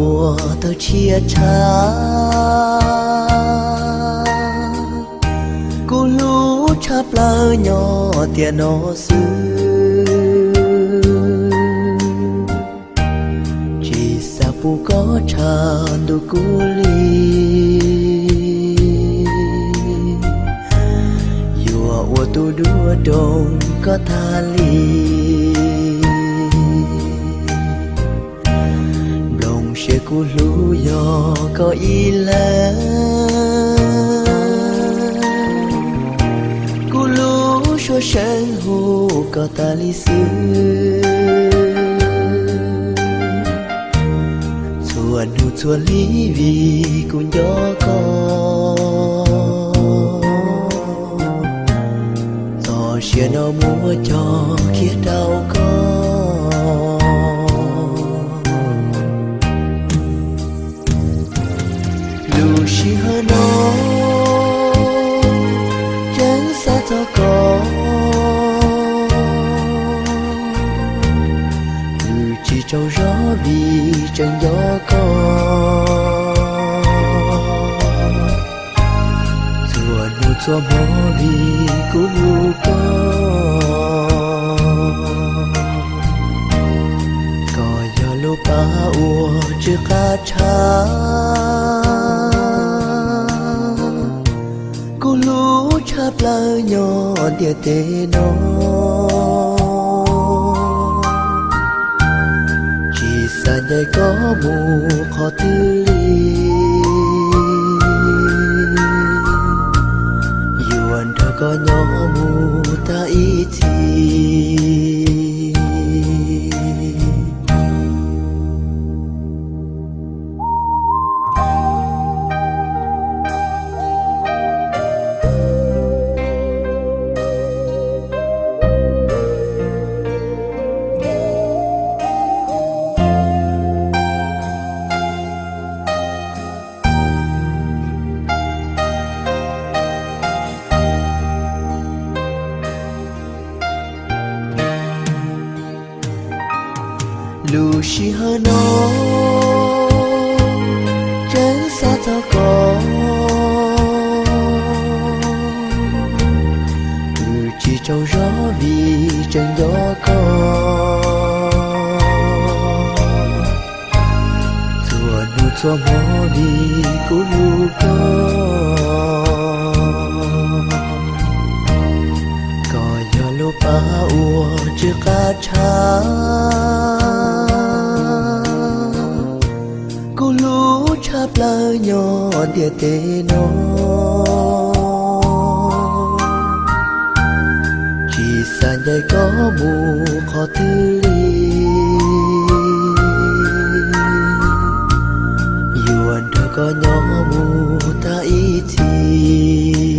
ua tawg tshiab tshaj. Kuv hlub tshaj plaws nyob tiam no xwb, tsis xav pub koj tshav ntuj kuv li. Yuav ua tus duab rau koj tag li. Nplooj siab kuv hlub yog koj ib leeg, kuv lub suab seev hu koj tas li xwb. Txhua hnub txhua hli vim kuv nco koj, txoj sia no muab cog kiag rau koj. Lub sij hawm no tseem xav txog koj, tsis tsaug zog vim tseem nco koj. Txhua hnub txhua hmo vim kuv hlub koj, koj yog lub pab uas tsw qab tshaj. Kuv hlub tshaj plaws nyob ntiaj teb no, tsis xav ncaim koj mus qhov twg li. Yuav nrog koj nyob mus tag ib txhis. Lub sij hawm no tseem xav txog koj, tsis tsaug zog vim tseem nco koj. Txhua hnub txhua hmo vim kuv hlub koj, koj yog lub pab uas tsw qab tshaj. Kuv hlub tshaj plaws nyob ntiaj teb no, tsis xav ncaim koj mus qhov twg li. Yuav nrog koj nyob mus tag ib txhis.